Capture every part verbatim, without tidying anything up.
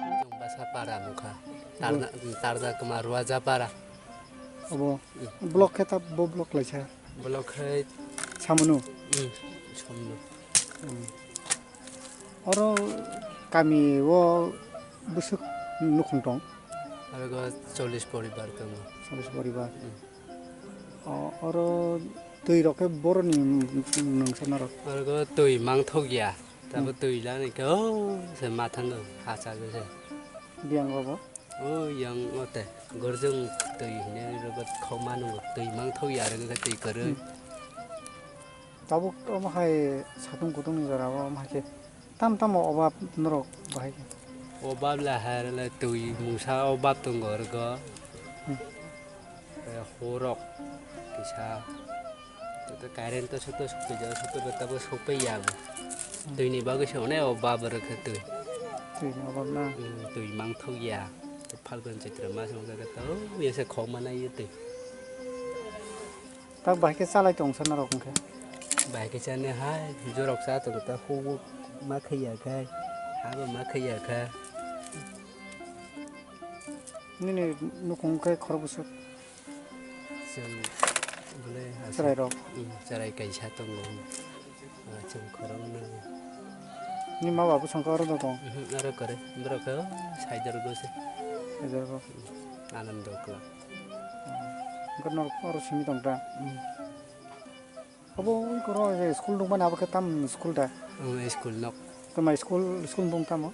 Chwng basa para wngkha. Tarna, tarda kwma Ruaja para. Obo block khe ta, bo block laisa. Block khai Samunu. Mm, Samunu. Mm. Oro kami o bwswk nukhung tong? Aro go chollish poribar tongo. Chollish poribar. Mm. O, oro twi rok khe boroni nungsa norok. Aro go twi mangthok ya. Tabo Hmm. twi lani khe o se mathango hacha go se. Biyang rogo. O yang o te gorjong twi hine rogo khokma nungo twi mangthok ya rogo khe twi kwrwi. Hmm. Tabuk omo hai satung kutung ni jora o omo hai khe tam tamo obab norok bahai khe. Obab le hai le twi mungsa obab tongo rogo. Hmm. Horok kisa. Tei current to soto sokpui jago, soto beta bo sokpui ya bo. Twi ni bagwi se onek o bab rwkhe twi. Twi ni obab na? Hmm, twi mangthok ya. Phalgun Chaitra mas wngkha khe to, ya se khok mana ye twi. Tak bahai khe chalai tong sana rok wngkhe. Bahai khe chani hai, jorok cha tong ta, huk ma khaiya khai, ha bo ma khaiya kha. Nini nukhung khe khorok bwswk? Chwng bwlai aswk. Chwrairok? Mm, chwrai kaisa tongo. Ah, chwng khoroknwi. Ni ma babu songkha oro tong? Mhm, oro kore. Borok khe, oh, Saidargo se. Saidargo. Mm, Anando Club. Mm. Hwnkhe norok oro simi tong ta? Mm. Obo ui koro je school nukmani abo khe tam school da? Omo school nok. Tama school, school bung tamo?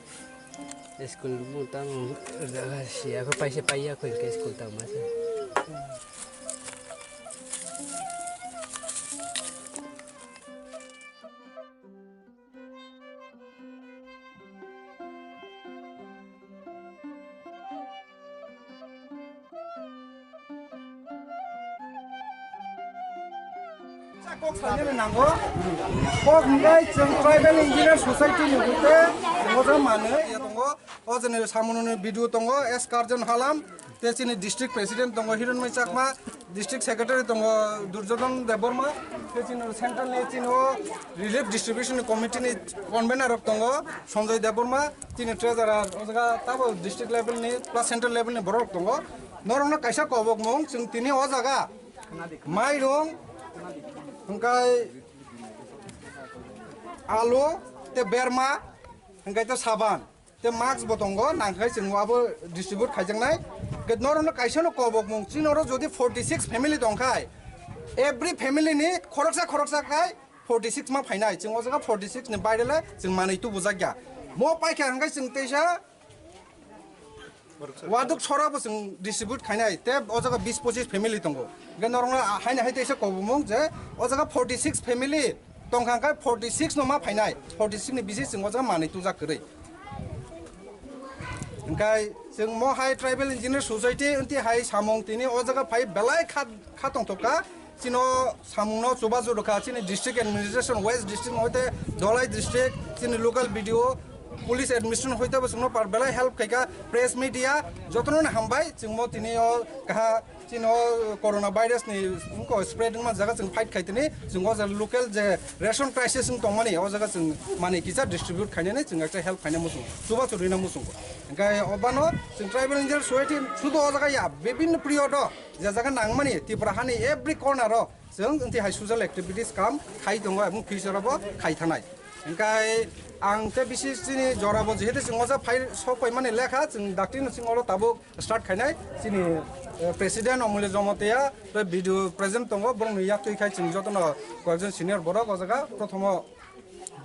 School bung tamo, jaga siya ko paisa paiya ko ke school tamo se. Kok sanini nango. Kok hwnkhe chwng Tribal Engineer Society ni hwnkhe moja manwi tongo. O jani samununi B D O tongo, S Karjan Halam. Tei chini district president tongo Hironmai Chakma, district secretary tongo Durjodon Debbarma, tei chini central ni chini o relief distribution committee ni convener rok tongo Sanjoy Debbarma, chini treasurer o jaga tabo district level ni plus central level ni borok rok tongo. Norok no kaisa kobok mung chwng tini o jaga mairung hwnkhe alu tei berma hwnkhe tei saban. Tei mask bo tongo, nangkhe chwng abo distribute khaijaknai. Ke norokno kaisa no kobokmung, chini oro jodi forty six family tongkhai, every family ni khoroksa khoroksa khai forty six ma phainai. Chwng o jaga forty six ni baire le chwng manwi tubujakya. Mo paikha hwnkhe chwng teisa waduk sora bo chwng distribute khainai. Tei o jaga bis pochis family tongo. Hwnkhe norokno haino hai teisa kobokmung je o jaga forty six family tongkha hwnkhe forty six no ma phainai, forty six ni bisi chwng o jaga manwi tubujak kwrwi. Hwnkhe chwng mo hai Tribal Engineer Society wngti hai samung tini o jaga phai belai kha, kha tongthokha. Chini o samung no chubachu rwkha chini district administration, West district hoite Dholai district, chini local B D O, police administration hoite bo chwngno par belai help khaikha, press media jotono no hambai chwng mo tini o kaha Chini o corona virus ni wngkha spread wngma jaga chwng fight khai tini, chwng o jaga local je ration crisis wng tongmani, o jaga chwng manwi kisa distribute khainani chwng ekta help khaina muchungo, chubachu rwina muchungo. Hwnkhe o bano chwng Tribal Engineer Society sudu o jaga ya, bibinno period o je jaga nangmani Tripura hani every corner o chwng wngti hai social activities kam khai tongo, ebong future o bo khai thanai. Hingkai ang te bisi chini jora bo jehetu chwng oja phai sok pai mani lekha chwng dakti no chwng oro tabuk start khainai chini, eh, president Omulya Jamatia tei video present tongo borok ni yak twi khai chwng joto no koyekjon senior borok o jaga prothomo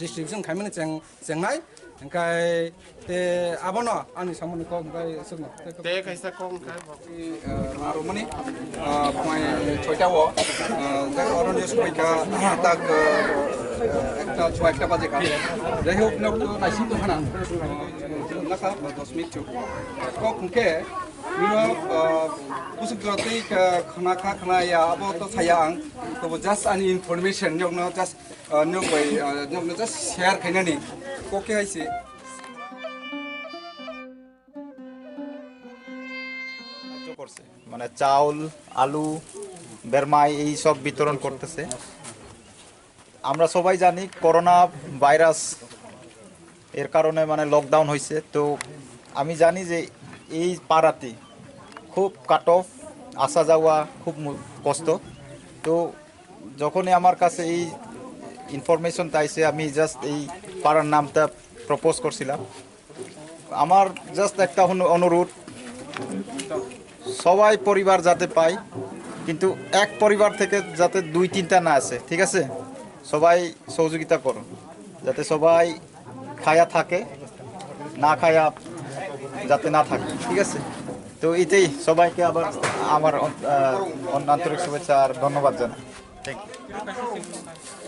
distribution khaimani cheng chengnai hingkai te abono ani samani kok hingkai chwngno. Te kaisa kok hingkai bo. Ah, narwkmani, ah, phuai soita o, ah, tak oro news phaikha, tak, ah, ekta, chua ekta baje kha. Jai hok, nok to naising tong khana. Lakha, dos minute chu. Kok hwnkhe, nino, ah, kusuk jora tei kha, khana kha, khana ya, abo to saya ang. Tobo just ani information, nokno just, ah, nok bai, ah, nokno just share khainani. Kok khe hai se. সাহায্য করছে, মানে চাউল, আলু, বেরমাই এই সব বিতরণ করতেছে। আমরা সবাই জানি করোনা ভাইরাস এর কারণে মানে লকডাউন হয়েছে। তো আমি জানি যে এই পাড়াতে খুব কাট অফ, আসা যাওয়া খুব মু- কষ্ট। তো যখনই আমার কাছে এই ইনফরমেশনটা আইছে, আমি জাস্ট এই পাড়ার নামটা প্রপোজ করছিলাম। আমার জাস্ট একটা অনু- অনুরোধ, সবাই পরিবার যাতে পায়, কিন্তু এক পরিবার থেকে যাতে দুই তিনটা না আসে, ঠিক আছে? সবাই সহযোগিতা করুন, যাতে সবাই খায়া থাকে, না খায়া যাতে না থাকে, ঠিক আছে? তো এটাই, সবাইকে আবার আমার অন- আহ, অন- আন্তরিক শুভেচ্ছা আর ধন্যবাদ জানাই। Thank you.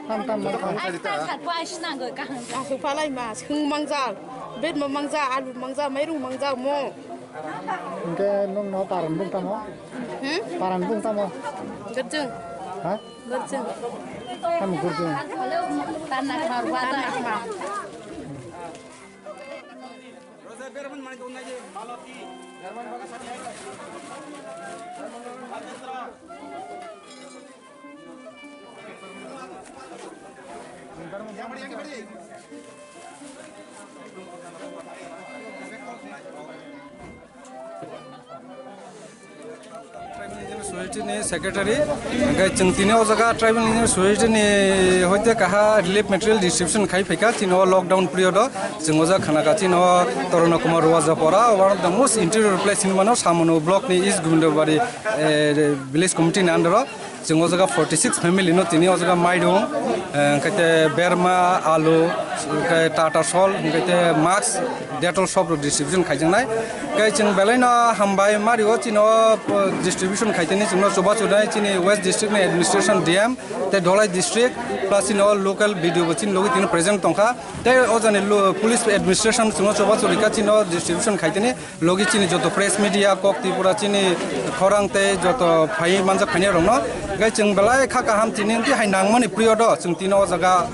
Tam, tam, tam. Asuk palai ma, sung mangja, bet ma mangja, alu mangja, mairum mangja, mo. Hingke nung no paran bung tamo? Hmm? Paran bung tamo? Gerjeng. Ha? Gerjeng. Tam gerjeng. Tanah khor, tanah khor. Tribal Engineer Society ni secretary, hingke chwng tini o jaga Tribal Engineer Society ni hoite kaha relief material distribution khai phaikha, chini o lockdown period o chwng o jaga khana kha, chini o Torona Kumar Ruwajapora, one of the most interior place hinwi mano, Samano block ni East Gobindabari, eh, village committee ni under o. Chwng o jaga forty six family no tini o jaga mai rung. Hwnkhe te berma, alu, hwnkhe Tata Salt, hwnkhe te mask, Dettol sob rok distribution khaijaknai. Hwnkhe chwng belai no hambai mario chini o, uh, distribution khaitini chwngno chubachu nai chini West District ni administration D M, te Dholai District, plus chini o local B D O bo chini logi tini present tongkha. Tei o jani lo-, police administration chwngno chubachu rika chini o distribution khaitini. Logi chini joto press media, kok Tripura chini khorang tei joto phai manjak phainai rokno. Hwnkhe chwng belai kha kaham tini wngkhe hai nangmani period o chwng tini o jaga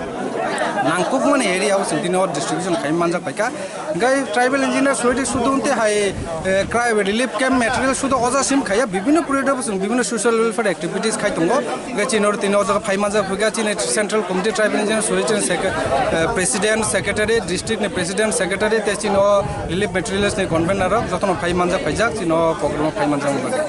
nangkukmani area o chwng tini o distribution khai manjak phaikha. Hwnkhe tribal engineer soidi sudu wngte hai, eh, cry relief camp material sudu oja sim khaiya bibhinno period o chwng bibhinno social welfare activities khai tongo. Hwnkhe chini oro tini o jaga phai manjak phaikha chini central committee tribal engineer soidi chini sec-, eh, president, secretary, district ni president, secretary tei chini o relief materials ni convener rok jotono phai manjak phaijak, chini o program o phai manjak bagwi.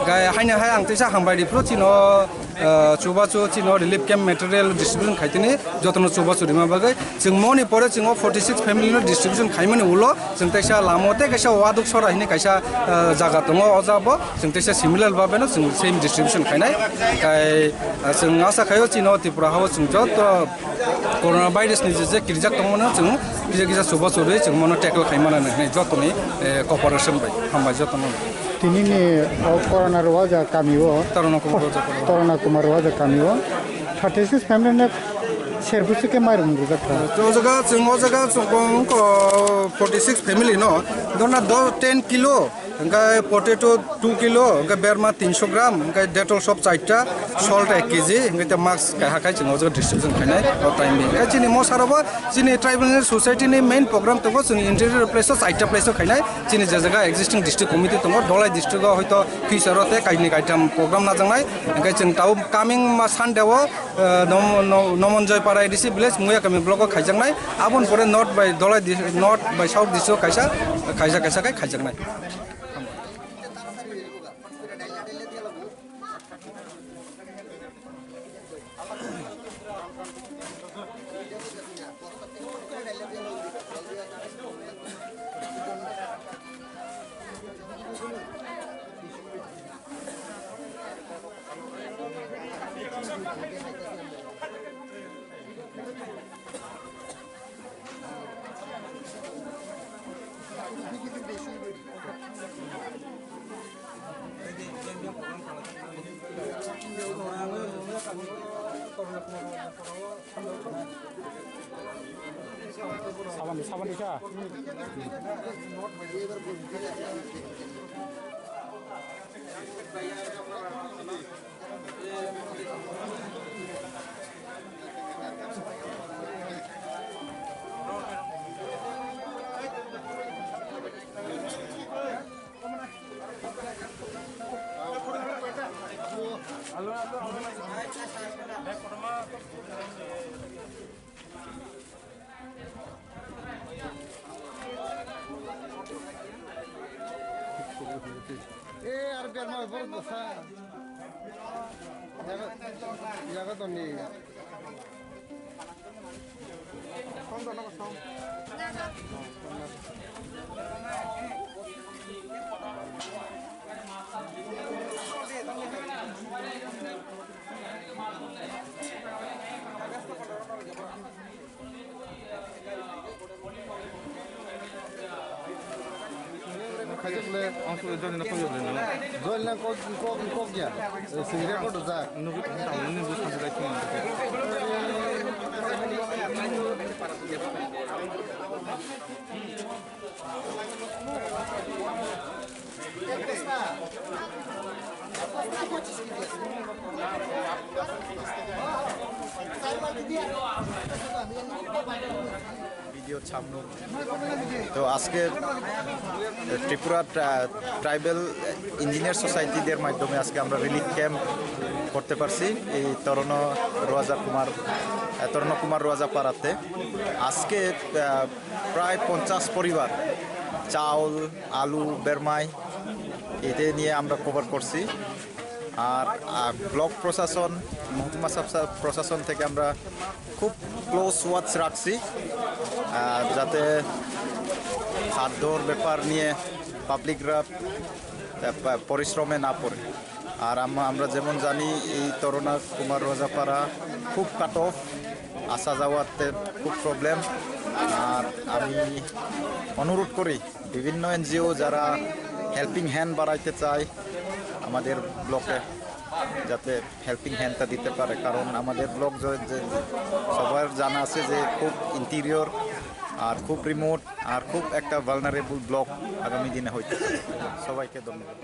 Gai haino hai ang teisa hambai ripro chini o, ah, chubachu chini o relief camp material distribution khaitini jotono chubachu rima bagwi. Chwng moni pore chwng o forty six family no distribution khaimani ulo chwng teisa lama o tei kaisa Waduk Sora hini kaisa, ah, jaga tongo, o jaga bo chwng teisa similar babe no chwng same distribution khainai. Kai, ah, chwng asa khaio chini o Tripura hao chwng joto Corona virus ni je, je kirijak tongmano chwng kisa kisa chuba churwi chwng mono tackle khai mano hinwi jotoni, eh, cooperation bai hambai jotono. Tini ni o Corona rwajak kami o. Corona Kumar rwajak kami o. Corona Kumar rwajak kami o. Thirty six family ne serbusu ke mairum rijak kha. O jaga chwng, o jaga chwng kong ko forty six family no. Dona do ten kilo. Hingke potato two kilo, hingke berma tinso gram, hingke Dettol soap chaita, salt ek kg, hingke te mask keha kai chwng o jaga distribution khainai o time ni. Hingke chini mosa rok bo chini tribal society ni main program tongo, chwng interior place o chaita place o khainai, chini je jaga existing district committee tongo, Dholai district o hoito future o te kaini kaitam program najaknai, hingke chwng tao coming ma Sunday o, eh, Nom-, Nom-, Nomonjoy Para A D C village, Muya Kami block o khaijaknai, aboni pore north by Dholai dis-, north by south district o kaisa, kaisa, kaisa kai khaijaknai. Saban, saban dikha. Eh, ar biar mau baru dosa. Jaga, jaga to ni. Khajakle ang sudah join na kau join na. Join na kau kau kau ya. Sini record dah. Nunggu tahu ni bus sampai lagi. Video সামনে। তো আজকে ত্রিপুরা ট্রা-, tribal engineer সোসাইটিদের মাধ্যমে আজকে আমরা relief camp করতে পারছি এই তরণ রোয়াজা কুমার, আহ, তরণ কুমার রোয়াজা পাড়াতে। আজকে, আহ, প্রায় পঞ্চাশ পরিবার চাউল, আলু, বেরমাই এতে নিয়ে আমরা কভার করছি। আর, আহ, ব্লক প্রশাসন, মহকুমা সাব-, সাব-, প্রশাসন থেকে আমরা খুব ক্লোজ ওয়াচ রাখছি, আহ, যাতে খাদ্যর ব্যাপার নিয়ে পাবলিকরা, আহ, পা-, পরিশ্রমে না পড়ে। আর আম-, আমরা যেমন জানি এই তরুণা কুমার রোজাপাড়া খুব কাট অফ, আসা যাওয়াতে খুব প্রবলেম। আর আমি অনুরোধ করি বিভিন্ন এনজিও যারা হেল্পিং হ্যান্ড বাড়াইতে চায় আমাদের ব্লকে, যাতে হেল্পিং হ্যান্ডটা দিতে পারে, কারণ আমাদের ব্লক যে, যে সবার জানা আছে যে খুব ইন্টেরিয়র আর খুব রিমোট আর খুব একটা ভালনারেবল ব্লক আগামী দিনে হইতে পারে। সবাইকে ধন্যবাদ।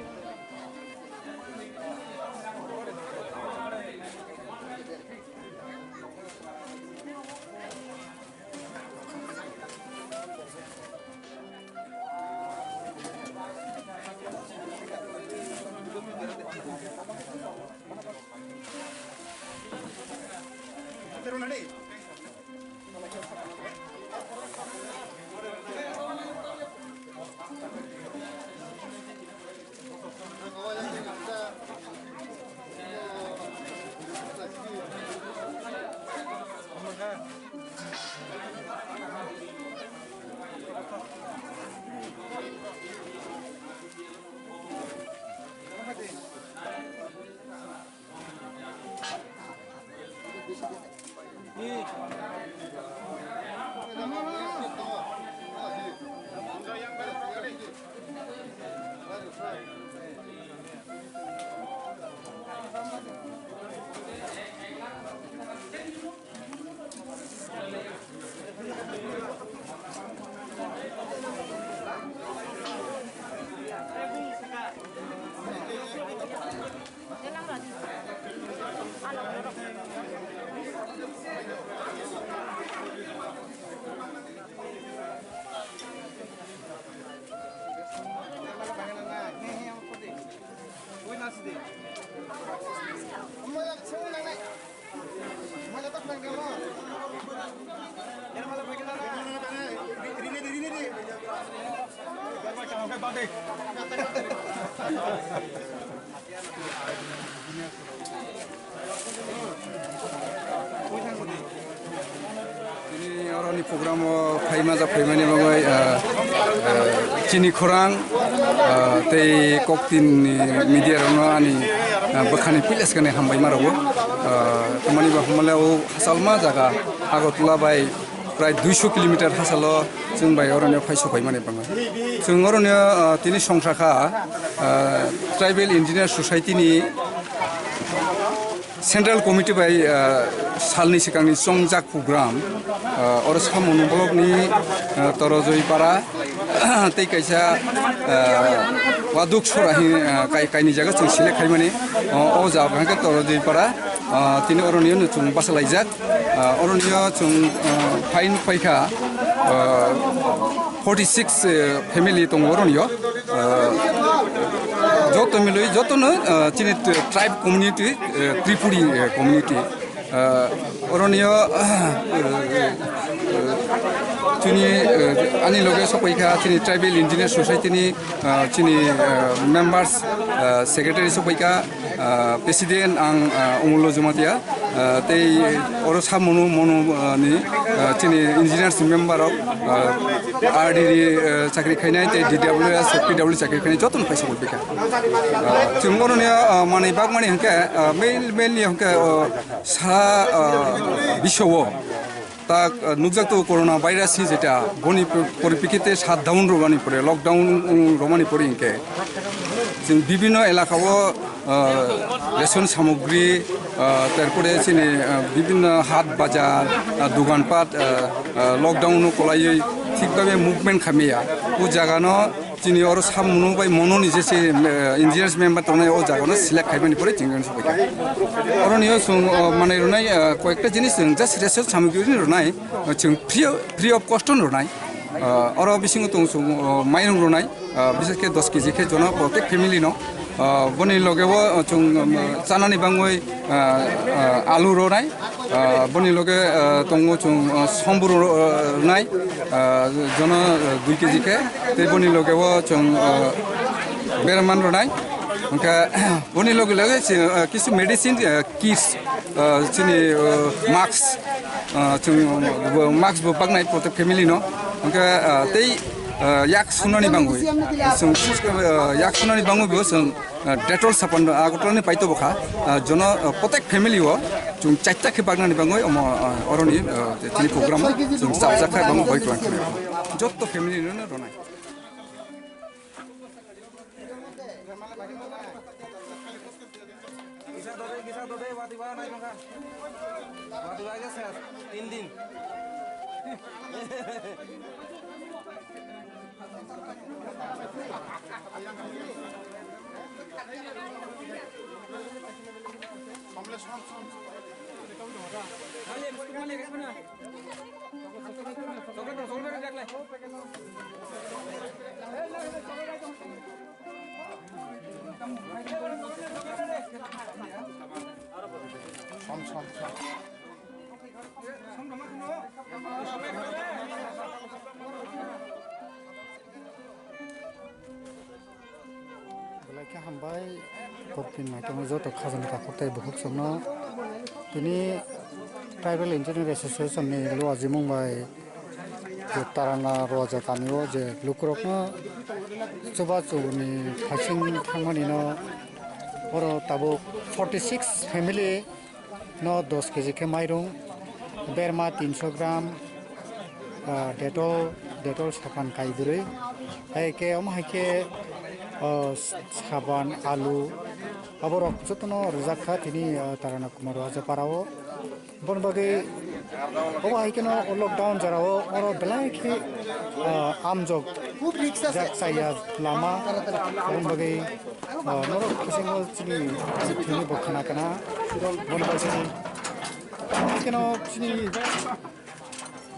Tini oroni program o phaima ja phaimani bagwi, ah, ah, chini khorang, ah, tei koktin ni media rokno ani, ah, bwkhani puila swkangni hambai ma rwo. Ah, tamani ba hwnmale o hachal ma jaga Agartala bai prai duiso kilometer hachalo chwng bai oroni phai sokhaimani bagwi. Chwng oroni, ah, tini songsa kha, ah, Tribal Engineer Society ni Central Committee bai, ah, salni swkangni chongjak program, ah, oro Samung block ni, ah, Torojoi para tei kaisa, ah, Waduk Sora hin, ah, kai, kaini jaga chwng select khaimani. O, o jaga hwnkhe Torojoi para, ah, tini oroni no chwng bachalaijak. Ah, oroni o chwng, ah, phain phaikha, ah, forty six, eh, family tongo oroni o. Ah, joto milwi, jotono, ah, chini t-, tribe community, eh, Tripuri, eh, community. Ah, oroni o, ah, eh, eh, chini, eh, ani loge sokoi kha chini Tribal Engineer Society ni, ah, chini, ah, members, ah, secretary sokoi kha, ah, president ang, ah, Omullo Jumatia. Ah, tei oro sa munu, munu, ah, ni, ah, chini engineers ni member rok, ah, R D D, ah, chakri khainai tei D W S, P W chakri khainai jotono paisa bo bikha. Ah, chwng oro ni, ah, manwi bagmani hwnkhe, ah, main, mainly hwnkhe, ah, sa, ah, biswo. Tak, ah, nukjak tongo corona virus ni jeta, boni poriprikite shutdown romani pore, lockdown, um, romani pore hinkhe chwng bibinno elaka o, ah, ration samogri, ah, tarpore chini, ah, bibinno hat bajar, ah, dogan pat, ah, ah, lockdown no kwlaiwi thik babe movement khamya. O jaga no Chini oro sa munu bai mono ni je se, eh, engineers member tongnai o jaga no select khaimani pore chini oro se bai. Oro ni o chwng, oh, manai rwnai, eh, koyekta jinis chwng just ration samogri rwnai, oh, chwng free, free of cost no rwnai. Ah, oro bisingo tong chwng, oh, mairung rwnai, ah, bises khe dos K G khe jono protek family no. Ah, boni loge o, oh, chwng, um, chanani bangwi, ah, ah, alu rwnai. Ah, boni loge, ah, tongo chwng, ah, somburu, ah, rwnai, ah, jono, ah, dui K G khe, tei boni loge o chwng, ah, berman rwnai. Hwnkhe boni loge loge chwng, ah, kisu medicine, ah, kits, ah, chini, ah, mask, ah, chwng, ah, bo mask bo baknai protek family no. Hwnkhe, ah, tei, ah, yak sunani bangwi, chwng, ah, yak sunani bangwi bo chwng, ah, Dettol sapan, ah, Agartala ni paito bokha, ah, jono, ah, protek family o, Chwng chaita khe baknani bagwi omo, ah, oroni, ah, tini program o chwng chapjak kha, bangwi bai twlang kha. Jotto family no ronai. Kisa dode, kisa dode, wati wa nai mangkha. Wati wa ge ses, tin din. Belai khe hambai, koktin naitokno joto khajani takhuk tei bukhuk chwngno. Tini Tribal Engineer Association ni luajimung bai je tarana roja kamio je lukurokno chubachu ni phasing thangmani no oro tabuk forty six family no dos keji khe mairung, berma tinso gram, ah, Dettol, Dettol sapan kaibrwi. Hai khe omo hai khe, ah, saban, alu, aborok jotono rwjak kha tini, ah, Tarana Kumar Rajapara o. Boni bagwi obo hai kheno lockdown jora o oro belai khe, ah, amjok jak chaya lama. Boni bagwi Ah, norok bisingo chini, chini bo khana kana. Bon bai chini. Keno chini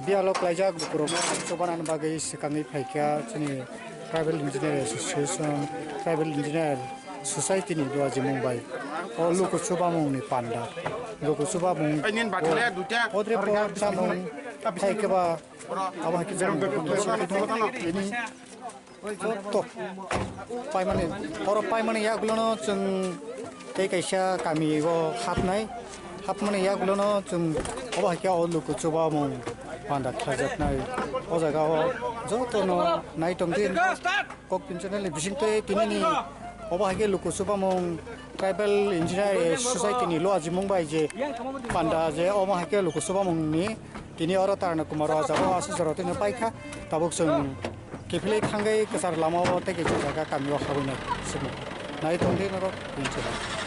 bialo klaijak bukurok chobana bagwi swkangwi phaikha chini Tribal Engineer Association, Tribal Engineer Society ni luajimung bai. O luku chubamung ni panda. Luku chubamung. Ainin bathile duita. Odre po chamung phaikhe ba abo hai khe chamung. Ini Joto paimani, oro paimani yagulono chwng tei kaisa kami o hapnai, hapmani yagulono chwng obo hai khe o luku chubamung panda khlaijaknai. O jaga o jotono nai tongdi, Koktin channel ni bisingtwi tinini obo hai khe luku chubamung Tribal Engineer Society ni luajimung bai je panda je omo hai khe luku chubamung ni tini oro Tarana Kumar o jaga o aswk jora tini paikha. Tabuk chwng kiphilwi thangwi kwchar lama o tei kaisa jaga kami o habwi nai simo. Nai tongdi norok tini chwng.